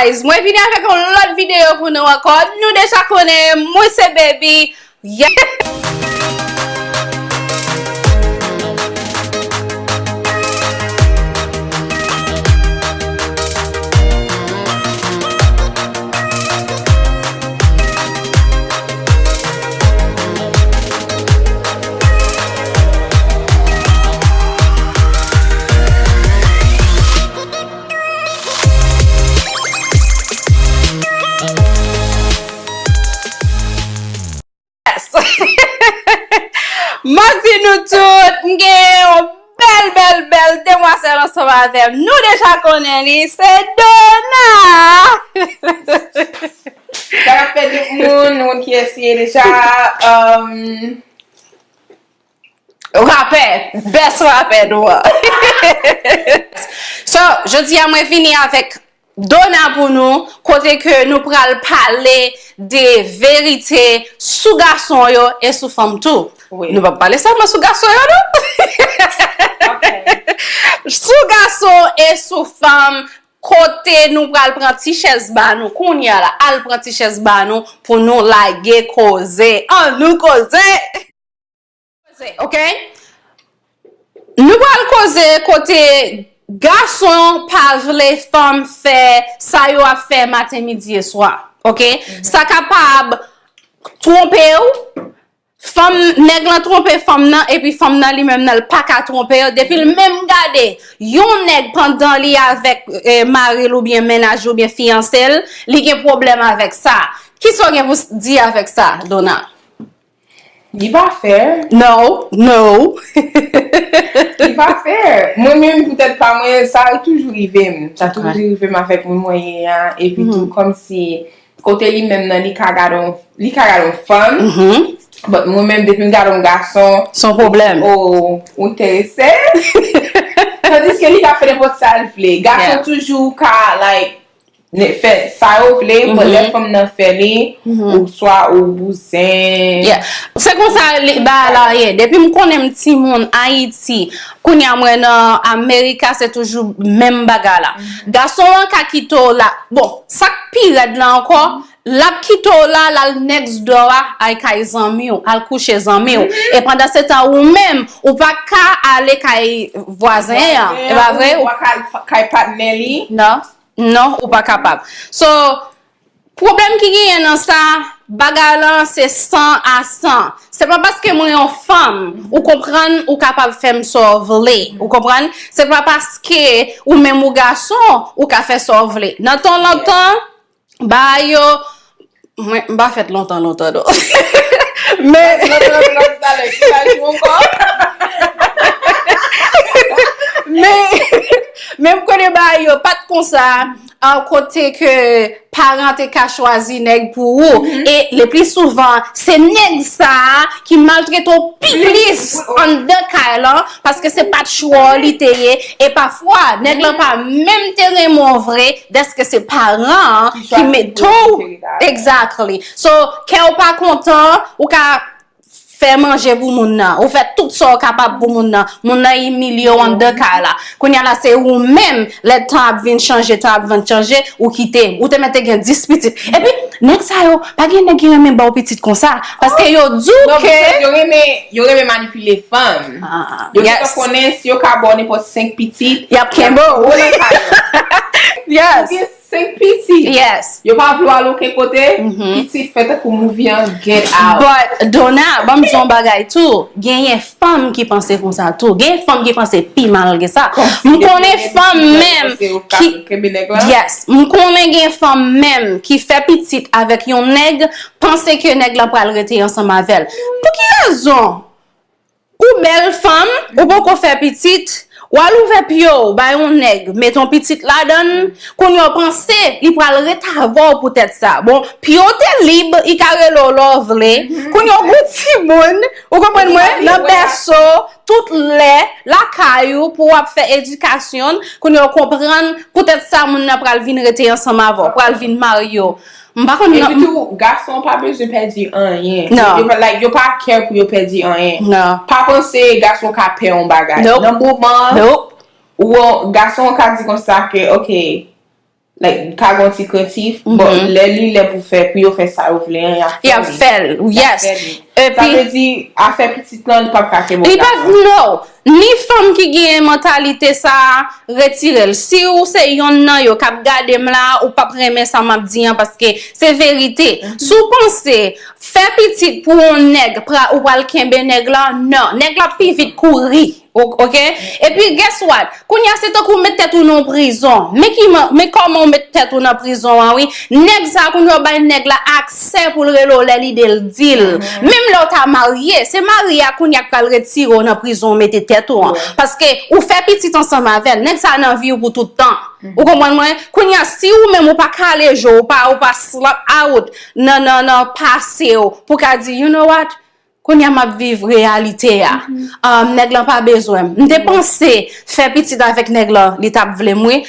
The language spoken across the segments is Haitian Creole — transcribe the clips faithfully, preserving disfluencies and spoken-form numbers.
Guys, mwen vini avèk yon lòt videyo pou nou ankò. Nou deja konnen, mwen se Baby. Yeah. Yes. M ap di nou tout, m gen yon bèl, bèl, bèl demwazèl ansanm avè m. Nou deja konnen li, se Dona! Sa k ap fèt tout moun, nou konn kiyès li ye deja. Um, Rapè, best rapè nou an. So, jodi a mwen vini avèk Dona pou nou, kote ke nou pral pale de verite sou gason yo e sou fanm tou. Wi. Nou p ap pale sèlman sou gason yo, non? Ok. Sou gason e sou fanm, kote nou pral pran ti chèz ba nou, kounye a la, al pran ti chèz ba nou pou nou lage koze. An nou koze! Koze, ok? Nou pral koze kote gason pa vle fanm fè sa yo ap fè maten, midi e swa, ok? Sa kapab twonpe w, fanm, nèg lan twonpe fanm nan, epi fanm nan li menm nan, l pa ka twonpe w. Depi l menm gade yon nèg pandan li avèk, eh, mari l oubyen mennaj li oubyen fiyanse l, li gen pwoblèm avèk sa. Kisa w gen pou s-, di avèk sa, Dona? Li pa fair. No, no. Li pa fair. Mwen menm, pou tèt pa mwen, sa toujou rive m. Sa toujou rive m avèk moun mwen ye a. Epi tou, kòmsi, kote li menm nan, li ka gade yon, li ka gade yon fanm. But mwen menm, depi m gade yon gason, se yon pwoblèm. Oh, ou enterese? Tandiske li ka fè nenpòt sa l vle. Gason toujou ka, like, ne, fè sa yo vle, but lè fanm nan fè li, ou swa ou bouzen. Yeah. Se konsa li, bagay la ye. Depi m konnen m timoun Ayiti, kounye a mwen nan Amerika, se toujou menm bagay la. Gason an ka kite w la. Bon, sa k pi rèd la ankò, l ap kite w la, l al next door a, al kay zanmi w, al kouche zanmi w. E pandan se tan, ou menm, ou pa ka ale kay vwazen an. E pa vre? Ou pa ka al kay patnè li. Non. Non, ou pa kapab. So, pwoblèm ki genyen nan sa, bagay lan se san a san. Se pa paske mwen yon fanm, ou konprann, ou kapab fè m sa w vle. Ou konprann? Se pa paske ou menm ou gason, ou ka fè sa w vle. Nan tan lontan, bagay yo, mwen, m pa fèt lontan, lontan, non. Men, men, men m konnen bagay yo pa t konsa, an kote ke paran te ka chwazi nèg pou ou. E le pli souvan, se nèg sa a ki maltrete w pi plis anndan kay lan, paske se pa t chwa w li te ye. E pafwa, nèg lan pa menm te renmen w vre, dèske se paran an ki mete w. Exactly. So, kè w pa kontan, ou ka fè manje pou moun nan. Ou fè tout sa w kapab pou moun nan. Moun nan imilye w anndan kay la. Kounye a la, se ou menm, lè tan ap vin chanje, tan ap vin chanje, ou kite. Ou te mèt te gen dis pitit. Epi, nèg sa yo, pa gen nèg ki renmen ba w pitit konsa. Paske yo di w ke yo renmen, yo renmen manipile fanm. Yo gentan konnen si yo ka ba w nenpòt senk pitit, y ap kenbe w. Yo nan kay yo. Yes. Senk pitit. Yes. Yo pa vle w al okenn kote, pitit fè tankou movie an, get out. But, Dona, ban m di yon bagay tou. Genyen fanm ki panse konsa tou. Genyen fanm ki panse pi mal ke sa. M konnen fanm menm ki, yes, m konnen gen fanm menm ki fè pitit avèk yon nèg, panse ke nèg lan pral rete ansanm avè l. Pou ki rezon? Ou bèl fanm, ou poko fè pitit, w al ouvè pye w bay yon nèg, met yon pitit ladan l, kounye a w panse li pral ret avè w poutèt sa. Bon, pye w te lib, li ka rele w lè w vle. Kounye a w gon timoun, ou konprann mwen, nan bèso, tout lè, lakay ou, pou w ap fè edikasyon l, kounye a w konprann poutèt sa moun nan pral vin rete ansanm avè w, pral vin marye w. M pa konn. Epi tou, gason an pa bezwen pèdi anyen. Non. Yo pa, like, yo pa care pou yo pèdi anyen. Non. Pa panse gason ka pè yon bagay. Nope. Nan moman an, nope, ou, gason an ka di konsa ke, ok, like, ka gen yon ti krentif, but lè li lè pou fè, pou yo fè sa yo vle an, y ap fè li. Y ap fè l, yes. Epi, sa vle di, afè pitit lan, li p ap ka kenbe yon gason. Li p ap, no. Ni fanm ki gen mantalite sa a, retire l. Si w se yonn nan yo k ap gade m la, ou p ap renmen sa m ap di an, paske se verite. Si w panse fè pitit pou yon nèg, ou pral kenbe nèg la, non. Nèg la ap pi vit kouri. Oke? Epi, guess what? Kounye a, se tankou w met tèt ou nan yon prizon. Men ki, men kòman w met tèt ou nan prizon an, wi. Nèg sa a, kounye a, w bay nèg la aksè pou l rele w lè li de l di l. Menm lè w ta marye, se mari a kounye a k pral retire w nan prizon w mete tèt ou an. Paske ou fè pitit ansanm avè l. Nèg sa a nan vi w pou tout tan. Ou konprann mwen? Kounye a, si ou menm ou pa kale je w, ou pa, ou pa slap out nan, nan, nan pase w, pou ka di, you know what? Kounye a m ap viv reyalite a. Um, nèg lan pa bezwen m. M te panse fè pitit avèk nèg lan, li t ap vle m, wi.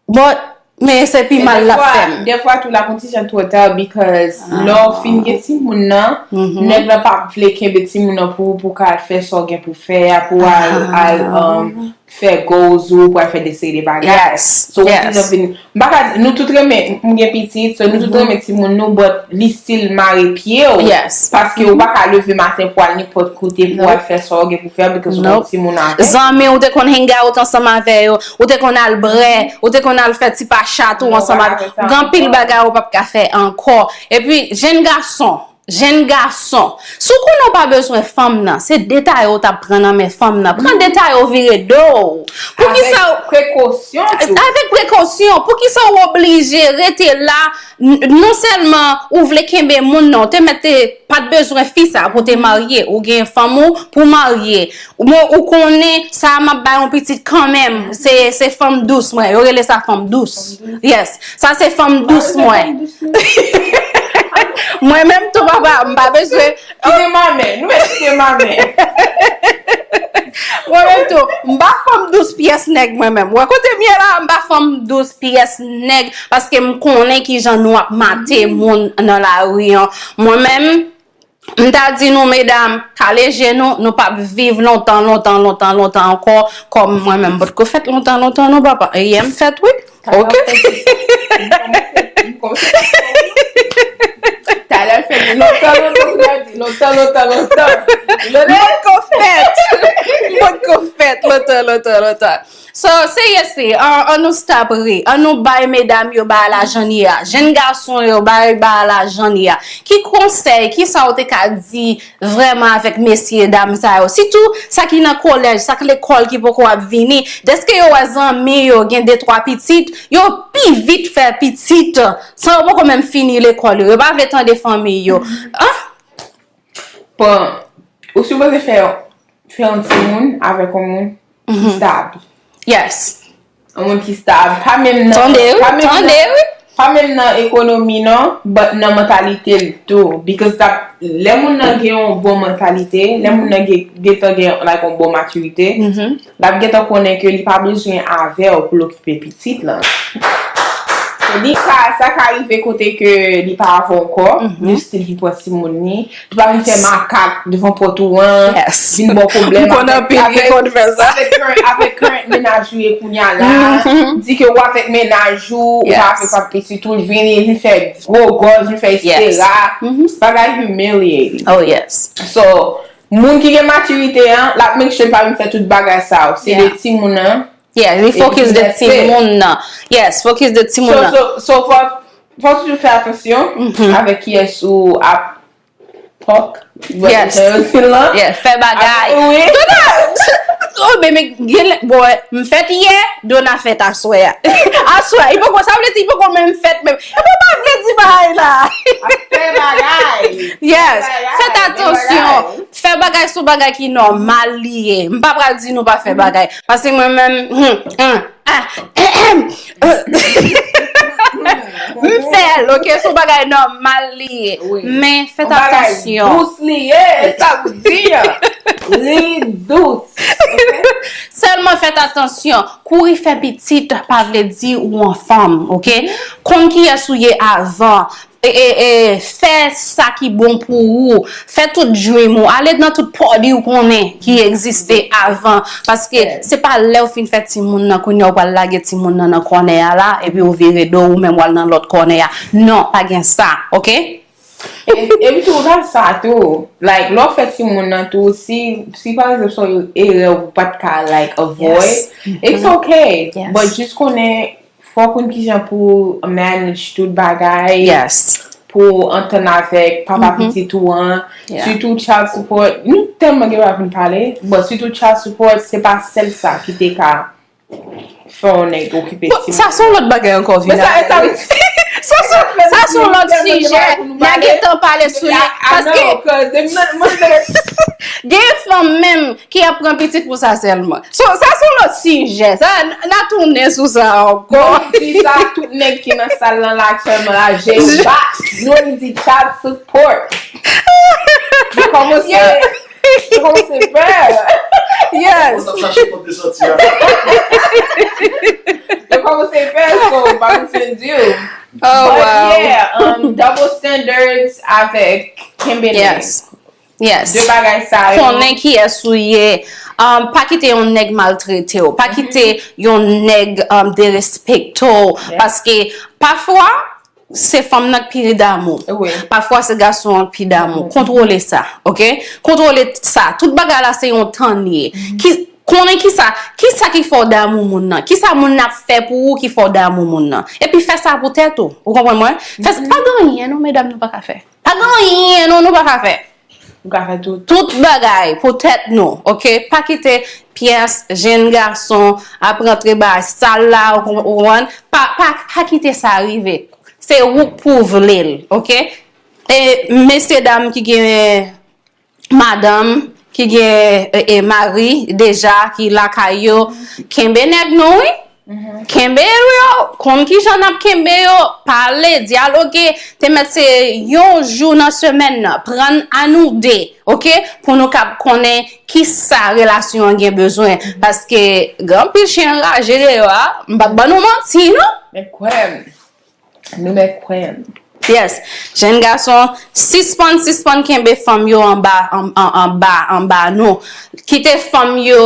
But, men se pi mal l ap fè m. Defwa tou l ap yon ti jan twò ta because lè w fin gen timoun nan, nèg lan p ap vle kenbe timoun nan pou ou, pou w ka al fè sa w gen pou fè a, pou w al, al, um, fè goals ou, pou w al fè de seri de bagay. So, ou ti jan vin M pa ka di, nou tout renmen, m gen pitit, so nou tout renmen timoun nou, but li still mare pye w. Paske ou pa ka leve maten pou al nenpòt kote pou al fè sa w gen pou fè because ou gen timoun avè w. Zanmi ou te konn hang out ansanm avè yo, ou te konn al brè, ou te konn al fè ti pachat ou ansanm avè yo. Gen anpil bagay ou p ap ka fè ankò. Epi, jenn gason, Jenn gason, si w konnen w pa bezwen fanm nan, se deta yo w t ap pran nan men fanm nan. Pran deta yo vire do w. Poukisa w. Avèk prekosyon tou. Avèk prekosyon. Poukisa w oblije rete la? Non sèlman ou vle kenbe moun nan, w te mèt te pa t bezwen fi sa pou te marye. Ou gen fanm ou pou w marye. Mwen, ou konnen sa a m ap bay yon pitit kanmenm. Se, se fanm dous mwen. Yo rele sa fanm dous. Yes. Sa se fanm dous mwen. Mwen menm tou papa, m pa bezwen. Kite manmè. Nou mèt kite manmè. Mwen menm tou, m pa fanm dous pyès nèg mwen menm. Wè kote m ye la, m pa fanm dous pyès nèg. Paske m konnen kijan nou ap mate moun nan lari an. Mwen menm, M ta di nou, medam, kale je nou, nou p ap viv lontan, lontan, lontan, lontan ankò, kòm mwen menm m potko fèt lontan, lontan non papa. Yè m fèt wi. Ok. Talè l fè di lontan, lontan, lontan, lontan, lontan. M potko fèt. M potko fèt lontan, lontan, lontan. So, seriously, an, an nou stop ri. An nou bay medam yo bagay la jan l ye a. Jenn gason yo bay bagay la jan l ye a. Ki konsèy, ki sa w te ka di vrèman avèk mesye dam sa yo? Sitou sa ki nan kolèj, sa k lekòl ki poko ap vini. Dèske yo wè zanmi yo gen de twa pitit, yo pi vit fè pitit san yo poko menm fini lekòl yo. Yo pa vle tande fanmi yo. An? Bon, ou sipoze fè, fè yon timoun avèk yon moun ki stab. Yes. Yon moun ki stab. Pa menm nan, tande wi, pa menm tande nan, wi. Pa menm nan ekonomi non, but nan mantalite l tou. Because that, lè moun nan gen yon bon mantalite, lè moun nan gen, gentan gen like yon bon matirite, l ap gentan konnen ke li pa bezwen avè w pou l okipe pitit lan. So, li ka, sa ka rive kote ke li pa avè w ankò, li still vin pran timoun li, li pa vin fè makak devan pòt ou an, vin ba w pwoblèm avèk, avèk, avèk current, avèk current mennaj ou ye kounye a la, di ke w avèk mennaj ou, ou pa avèk papa pitit ou, l vin, li vin fè gwo gòz, vin fè etsetera. Bagay humiliating. Oh yes. So, moun ki gen matirite an, l ap make sure l pa vin fè tout bagay sa yo. Se de timoun an. Yeah, li focus de timoun nan. Yes, focus de timoun nan. So, so, so fò, fò toujou fè atansyon avèk kiyès ou ap talk. Yes. Yes, fè bagay. Wi. Oh, baby, gen lè, boy, m fèt yè, Dona fèt aswè a. Aswè, li poko, sa vle di li poko menm fèt menm. E mwen pa vle di bagay la. Ap fè bagay. Yes, fèt atansyon. Fè bagay se yon bagay ki nòmal li ye. M pa pral di nou pa fè bagay. Paske mwen menm, hmm, hmm, ah, m fè l, ok? Se yon bagay nòmal li ye. Men fèt atansyon. Dous li ye, e sa pou di a. Li dous. Sèlman fèt atansyon. Kouri fè pitit pa vle di ou anfòm, ok? Konn kiyès ou ye avan. e, e, e, fè sa ki bon pou ou. Fè tout dream ou. Ale nan tout party ou konnen ki egziste avan. Paske se pa lè w fin fè timoun nan kounye a ou pral lage timoun nan nan kònè a la, epi ou vire do ou menm w al nan lòt kònè a. Non, pa gen sa, oke? Epi tou, w ap sa tou. Like, lè w fè timoun nan tou, si, si pa egzanp se yon erè ou pa t ka, like, avoid, it's okay. But just konnen, fò w konn kijan pou manage tout bagay. Pou w antann avèk papa pitit ou an. Sitou child support. Nou tèlman gen bagay pou n pale. But sitou child support, se pa sèl sa ki te ka fè yon nèg okipe timoun. Sa se yon lòt bagay ankò, Vina. Sa se yon lòt sijè. N a gentan pale sou li. Paske gen fanm menm ki ap pran pitit pou sa sèlman. Sa se yon lòt sijè. Sa, n a tounen sou sa ankò. Mwen di sa, tout nèg ki nan sal lan la aktyèlman la, je bat. Nou di child support. Yo kòmanse, yo kòmanse pè. Yes. Mwen t ap chache kot li soti a. Yo kòmanse pè, so, pa konn sa m di w. Oh, but wow. Yeah, um, double standards avèk kenbe nèg. Yes. Yes. De bagay sa yo. Konnen kiyès ou ye. Um, pa kite yon nèg maltrete w. Pa kite yon nèg um, derespekte w. Paske pafwa, se fanm nan k pi damou. Pafwa se gason an k pi damou. Kontwole sa, oke? Kontwole sa. Tout bagay la se yon tan li ye. Ki, konnen kisa, kisa ki fè w damou moun nan. Kisa moun nan ap fè pou ou ki fè w damou moun nan. Epi fè sa pou tèt ou. Ou konprann mwen? Fè sa, pa gen anyen non medam nou pa ka fè. Pa gen anyen non nou pa ka fè. Ou ka fè tout. Tout bagay pou tèt nou, oke? Pa kite pyès jenn gason ap rantre ba sal la, ou konprann? Pa, pa, pa kite sa rive. Se ou k pou vle l, oke? E mesye dam ki gen madanm, ki gen e, e, mari deja, ki lakay yo, kenbe nèg nou, wi. Kenbe yo, konn kijan n ap kenbe yo, pale, dyaloge. Te mèt se yon jou nan semèn nan, pran a nou de, oke? Pou nou kab konnen kisa relasyon an gen bezwen. Paske gen anpil chen anraje deyò a, m p ap ban nou manti non. Men kwè m. Nou mèt kwè m. Yes. Jenn gason, sispann, sispann kenbe fanm yo anba, an, an, anba, anba nou. Kite fanm yo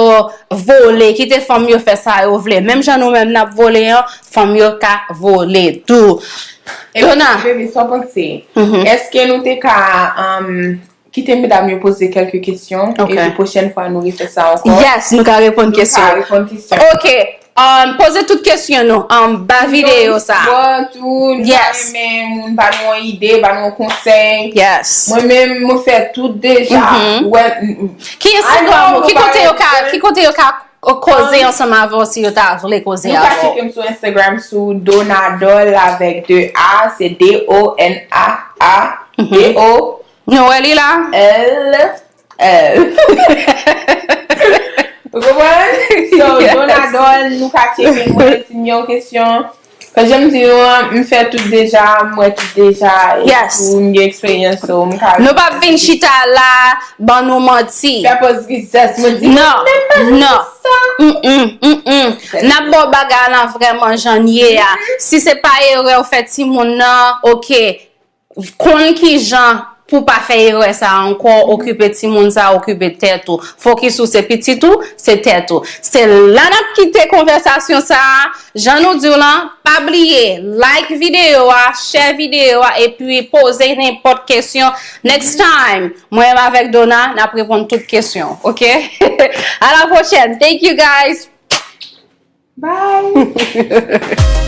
vole, kite fanm yo fè sa yo vle. Menm jan nou menm n ap vole an, fanm yo ka vole tou. Dona. Bebe, sa w panse? Èske nou te ka, um, kite medam yo poze kèlke kesyon, epi pwochèn fwa nou refè sa ankò. Yes, nou ka reponn kesyon. Nou ka reponn kesyon. Ok. Um, poze tout kesyon nou anba videyo sa. Bon, tou, nou pa renmen moun ba nou yon ide, ba nou yon konsèy. Yes. Mwen menm, mwen fè tout deja. Wè, m- m- Ki Instagram ou? Ki kote yo ka, ki kote yo ka koze ansanm avè w si yo ta vle koze avè w? Nou ka tcheke m sou Instagram sou Donadol avèk de A, se D O N A A D O. Nou wè li la? L L. Ou konprann? So, Donadol, nou ka tcheke mwen, si m gen yon kesyon. Paske jan m di nou an, m fè tout deja, m wè tout deja, e tou m gen eksperyans, so m ka. Nou p ap vin chita la, ban nou manti. Fè pòz rizès, mwen di, non, non. Mm, mm, mm, mm. N ap ba w bagay lan vrèman jan l ye a. Si se pa erè w fè timoun nan, oke. Konn kijan pou pa fè erè sa ankò, okipe timoun sa, okipe tèt ou. Fokis ou se pitit ou, se tèt ou. Se la n ap kite konvèsasyon sa a. Jan nou di w lan, pa bliye like videyo a, share videyo a, epi poze nenpòt kesyon. Next time, mwen menm avèk Dona, n ap reponn tout kesyon, oke? A la pwochèn. Thank you guys. Bye.